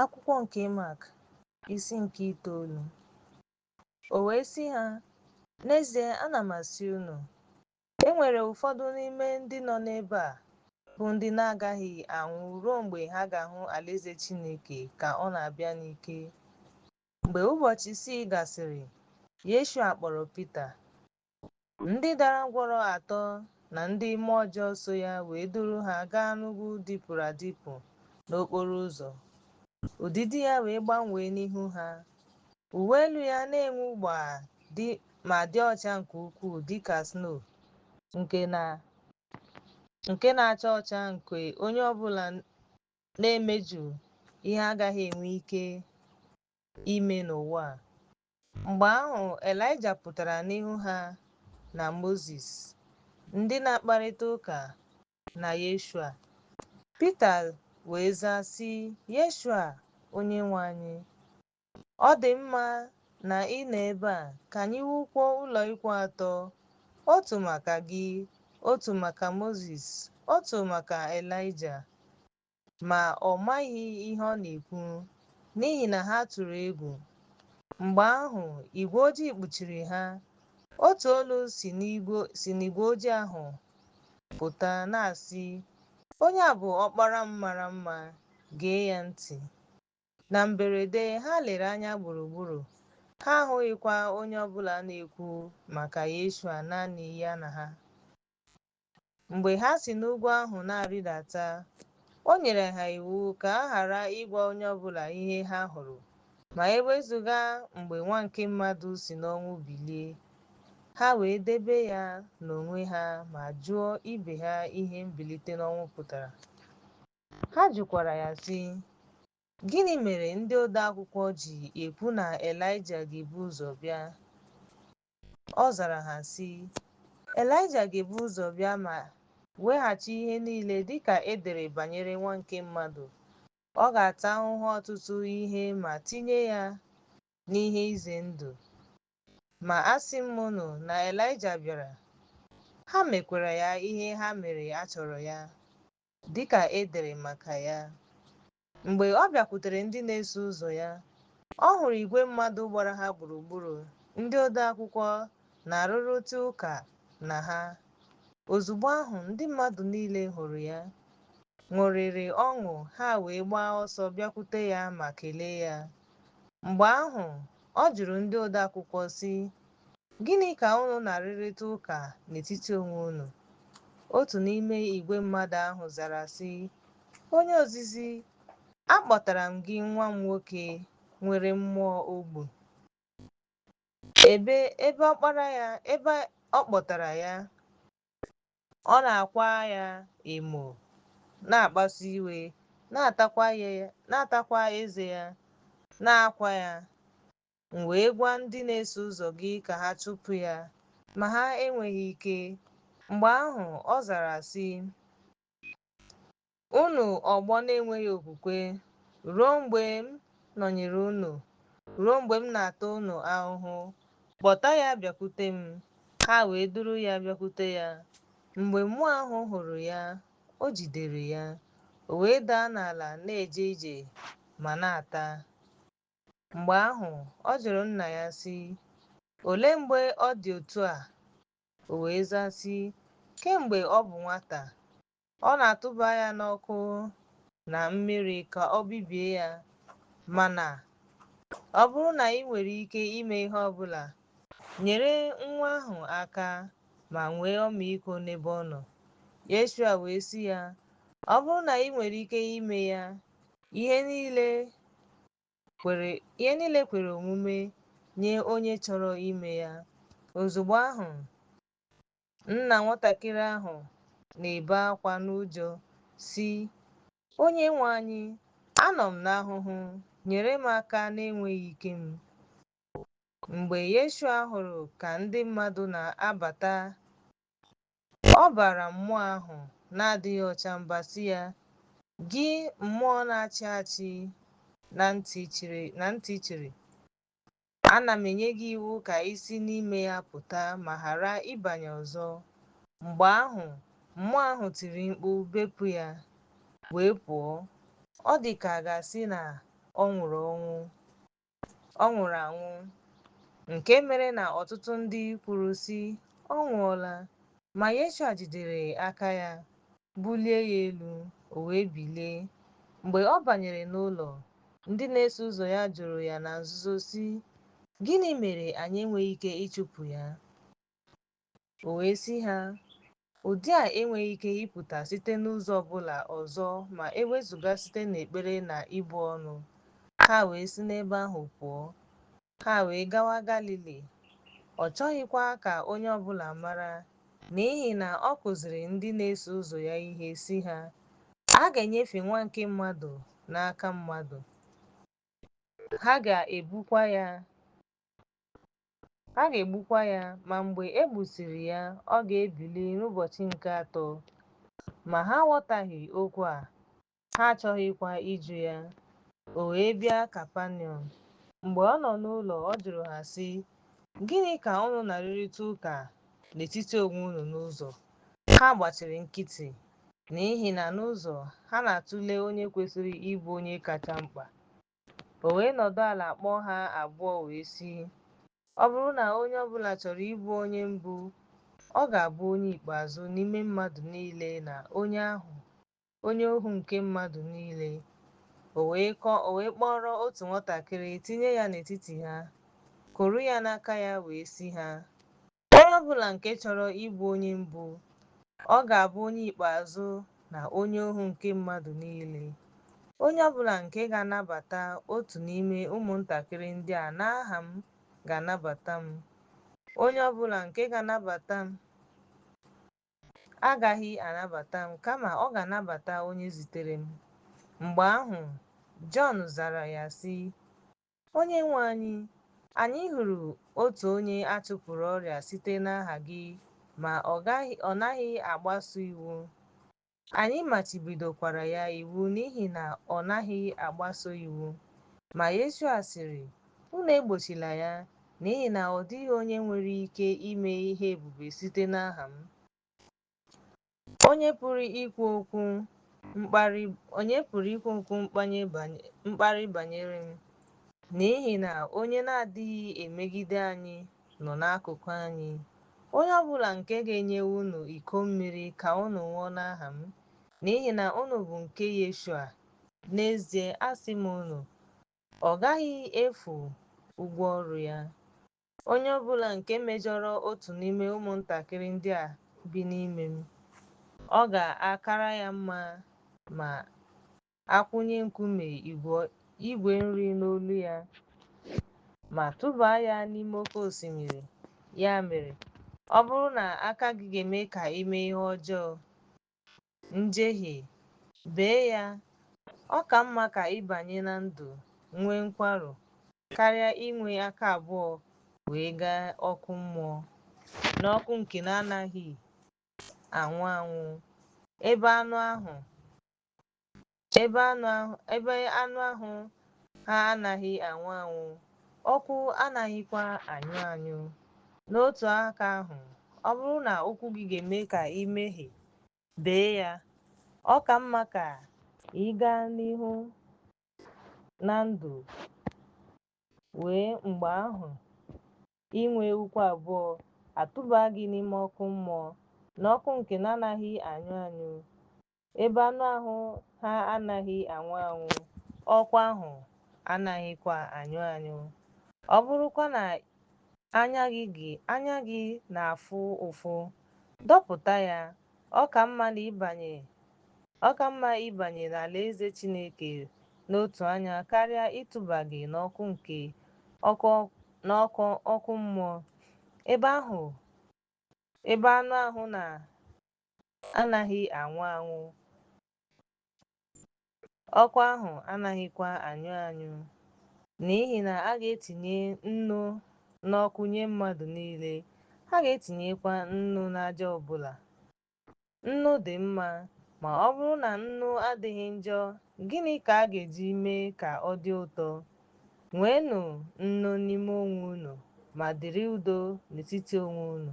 Akwụkwọ nke Mak, isi nke itoolu. O wee sị ha, N'ezie ana m asị unu, e nwere ụfọdụ n'ime ndị nọ n'ebe a bụ ndị na-agaghị anwụ ruo mgbe ha ga-ahụ alaeze Chineke ka ọ na-abịa n'ike. Mgbe ụbọchị isii gasịrị, Yeshua kpọrọ Pita, ndị dara ngwọrọ atọ na ndị mmụọ ọjọọ so ya wee duru ha gaa n'ugwu dịpụrụ adịpụ n'okporo ụzọ. Ụdịdị ya wee gbanwee n'ihu ha. Uwe elu ya na-enwu gbaa ma dị ọcha nke ukwuu dịka snow nke na-acha ọcha nke onye ọbụla na-emeju ihe agaghị enwe ike ime n'ụwa a. Mgbe ahụ Elaịja pụtara n'ihu ha na Mozis, ndị na-akparịta ụka na Yeshua. Pita wee zaa sị Yeshua, Onyenwe anyị, ọ dị mma na ị nọ ebe a, ka anyị wukwuo ụlọ ikwu atọ, otu maka gị, otu maka Mozis, otu maka Elaịja. Ma ọ maghị ihe ọ na-ekwu, n'ihi na ha tụrụ egwu. Mgbe ahụ igwe ojii kpuchiri ha, otu olu si n'igwe ojii ahụ pụta na-asị, Onye a bụ ọkpara m mara mma, gee ya ntị. Na mberede ha lere anya gburugburu, ha ahụghịkwa onye ọbụla na-ekwu maka Yeshua naanị ya na ha. Mgbe ha si n'ugwu ahụ na-arịdata, o nyere ha iwu ka a ghara ịgwa onye ọbụla ihe ha hụrụ, ma e wezụga mgbe Nwa nke Mmadụ si n'ọnwụ bilie. Ha wee debe ya n'onwe ha ma jụọ ibe ha ihe mbilite n'ọnwụ pụtara. Ha jụkwara ya sị, Gịnị mere ndị ode akwụkwọ ji ekwu na Elaịja ga-ebu ụzọ bịa? Ọ zara ha sị, Elaịja ga-ebu ụzọ bịa ma weghachi ihe niile dịka e dere banyere Nwa nke Mmadụ. Ọ ga-ata ahụhụ ọtụtụ ihe ma tinye ya n'ihe ize ndụ. Ma asị m unu na Elaịja bịara, ha mekwara ya ihe ha mere a chọrọ ya, dịka e dere maka ya. Mgbe ọ bịakwutere ndị na-eso ụzọ ya, ọ hụrụ igwe mmadụ gbara ha gburugburu, ndị ode akwụkwọ na-arụrịta ụka na ha. Ozugbo ahụ ndị mmadụ niile hụrụ ya, ṅụrịrị ọṅụ, ha wee gbaa ọsọ bịakwute ya ma kelee ya. Mgbe ahụ ọ jụrụ ndị ode akwụkwọ sị, Gịnị ka unu na-arụrịta ụka n'etiti onwe unu? Otu n'ime igwe mmadụ ahụ zara sị, Onye ozizi, akpọtara m gị nwa m nwoke nwere mmụọ ogbu. Ebe ebe ọ kpọtara ya, ọ na-akwa ya emo, na-akpasu iwe, na-atakwa eze ya, na-akwa ya. M wee gwa ndị na-eso ụzọ gị ka ha chụpụ ya, ma ha enweghị ike. Mgbe ahụ ọ zara sị, Unu ọgbọ na-enweghị okwukwe, ruo mgbe m nọnyere unu, ruo mgbe m na-ata unu ahụhụ, kpọta ya bịakwute m. Ha wee duru ya bịakwute ya. Mgbe mmụọ ahụ hụrụ ya, o jidere ya, o wee daa n'ala na-eje ije ma na-ata. Mgbe ahụ ọ jụrụ nna ya sị, Olee mgbe ọ dị otu a? O wee zaa sị, Kemgbe ọ bụ nwata. Ọ na-atụba ya n'ọkụ na mmiri ka ọ bibie ya. Mana ọ bụrụ na ị nwere ike ime ihe ọ bụla, nyere nwa ahụ aka ma nwee ọmịiko n'ebe ọ nọ. Yeshua wee sị ya, Ọ bụrụ na ị nwere ike ime ya, ihe niile kwere omume nye onye chọrọ ime ya. Ozugbo ahụ, nna nwatakịrị ahụ na-ebe akwa n'ụjọ, sị, Onyenwe anyị, anọ m n'ahụhụ, nyere m aka n'enweghị ike m. Mgbe Yeshua hụrụ ka ndị mmadụ na-abata, ọ bara mmụọ ahụ na-adịghị ọcha mba sị ya, Gị mmụọ na-achị achị na ntị chiri, ana m enye gị iwu ka i si n'ime ya pụta ma ghara ịbanye ọzọ. Mgbe ahụ mmụọ ahụ tiri mkpu bepụ ya, wee pụọ. Ọ dị ka a ga-asị na ọ nwụrụ anwụ, nke mere na ọtụtụ ndị kwuru sị, Ọ nwụọla. Ma Yeshua jidere aka ya, bulie ya elu, o wee bilie. Mgbe ọ banyere n'ụlọ, ndị na-eso ụzọ ya jụrụ ya na nzuzo sị, Gịnị mere anyị enweghị ike ịchụpụ ya? O wee sị ha, Ụdị a enweghị ike ịpụta site n'ụzọ ọbụla ọzọ ma e wezụga site n'ekpere na ibu ọnụ. Ha wee si n'ebe ahụ pụọ. Ha wee gawa Galili. Ọ chọghịkwa ka onye ọbụla mara, n'ihi na ọ kụziri ndị na-eso ụzọ ya ihe sị ha, A ga-enyefe Nwa nke Mmadụ n'aka mmadụ. Ha ga-egbukwa ya, ma mgbe e gbusịrị ya, ọ ga-ebili n'ụbọchị nke atọ. Ma ha aghọtaghị okwu a, ha achọghịkwa ịjụ ya. O wee bịa Kapanọm. Mgbe ọ nọ n'ụlọ, ọ jụrụ ha sị, Gịnị ka unu na-arụrịta ụka n'etiti onwe unu n'ụzọ? Ha gbachiri nkịtị, n'ihi na n'ụzọ, ha na-atụle onye kwesịrị ịbụ onye kacha mkpa. O wee nọdụ ala kpọọ ha abụọ wee sị, Ọ bụrụ na onye ọbụla chọrọ ịbụ onye mbụ, ọ ga-abụ onye ikpeazụ n'ime mmadụ niile na onye ohu nke mmadụ niile. O wee kpọrọ otu nwatakịrị tinye ya n'etiti ha, kuru ya n'aka ya wee sị ha, Onye ọbụla nke chọrọ ịbụ onye mbụ, ọ ga-abụ onye ikpeazụ na onye ohu nke mmadụ niile. Onye ọbụla nke ga-anabata otu n'ime ụmụntakịrị ndị a n'aha m ga-anabata m. Onye ọbụla nke ga-anabata m agaghị anabata m, kama ọ ga-anabata onye zitere m. Mgbe ahụ, Jọn zara ya sị, Onyenwe anyị, anyị hụrụ otu onye a chụpụrụ ọrịa site n'aha gị, ma ọ naghị agbaso iwu. Anyị machibidokwara ya iwu n'ihi na ọ naghị agbaso iwu. Ma Yeshua sịrị, Unu egbochila ya, n'ihi na ọ dịghị onye nwere ike ime ihe ebube site n'aha m. Onye pụrụ ikwu okwu mkparị banyere m? N'ihi na onye na-adịghị emegide anyị nọ n'akụkụ anyị. Onye ọbụla nke ga-enye unu iko mmiri ka unu ṅụọ n'aha m, n'ihi na unu bụ nke Yeshua, n'ezie asị m unu, ọ gaghị efu ụgwọ ọrụ ya. Onye ọbụla nke mejọrọ otu n'ime ụmụntakịrị ndị a bi n'ime m, ọ ga-akara ya mma ma a kwụnye nkume igwe nri n'olu ya ma tụba ya n'ime oke osimiri. Ya mere, ọ bụrụ na aka gị ga-eme ka i mee ihe ọjọọ, njehie, bee ya. Ọ ka mma ka ị banye na ndụ nwee nkwarụ karịa inwe aka abụọ wee gaa ọkụ mmụọ, n'ọkụ nke na-anaghị anwụ anwụ, ebe anụ ahụ ha anaghị anwụ anwụ, ọkụ anaghịkwa anyụ anyụ. N'otu aka ahụ, ọ bụrụ na ụkwụ gị ga-eme ka i mehie, bee ya. Ọ ka mma ka ị gaa n'ihu na ndụ wee mgbe ahụ inwe ụkwụ abụọ atụba gị n'ime ọkụ mmụọ, n'ọkụ nke na-anaghị anyụ anyụ, ebe anụ ahụ ha anaghị anwụ anwụ, ọkụ ahụ anaghịkwa anyụ anyụ. Ọ bụrụkwa na anya gị na-afụ ụfụ, dọpụta ya. Ọ ka mma ịbanye n'alaeze Chineke n'otu anya karịa ịtụba gị n'ọkụ ọkụ mmụọ, ebe anụ ahụ na-anaghị anwụ anwụ, ọkụ ahụ anaghịkwa anyụ anyụ. N'ihi na a ga-etinye nnu n'ọkụ nye mmadụ niile, a ga-etinyekwa nnu n'aja ọbụla. Nnu dị mma, ma ọ bụrụ na nnu adịghị njọ, gịnị ka a ga-eji mee ka ọ dị ụtọ? Nweenụ nnu n'ime onwe unu, ma dịrị udo n'etiti onwe unu.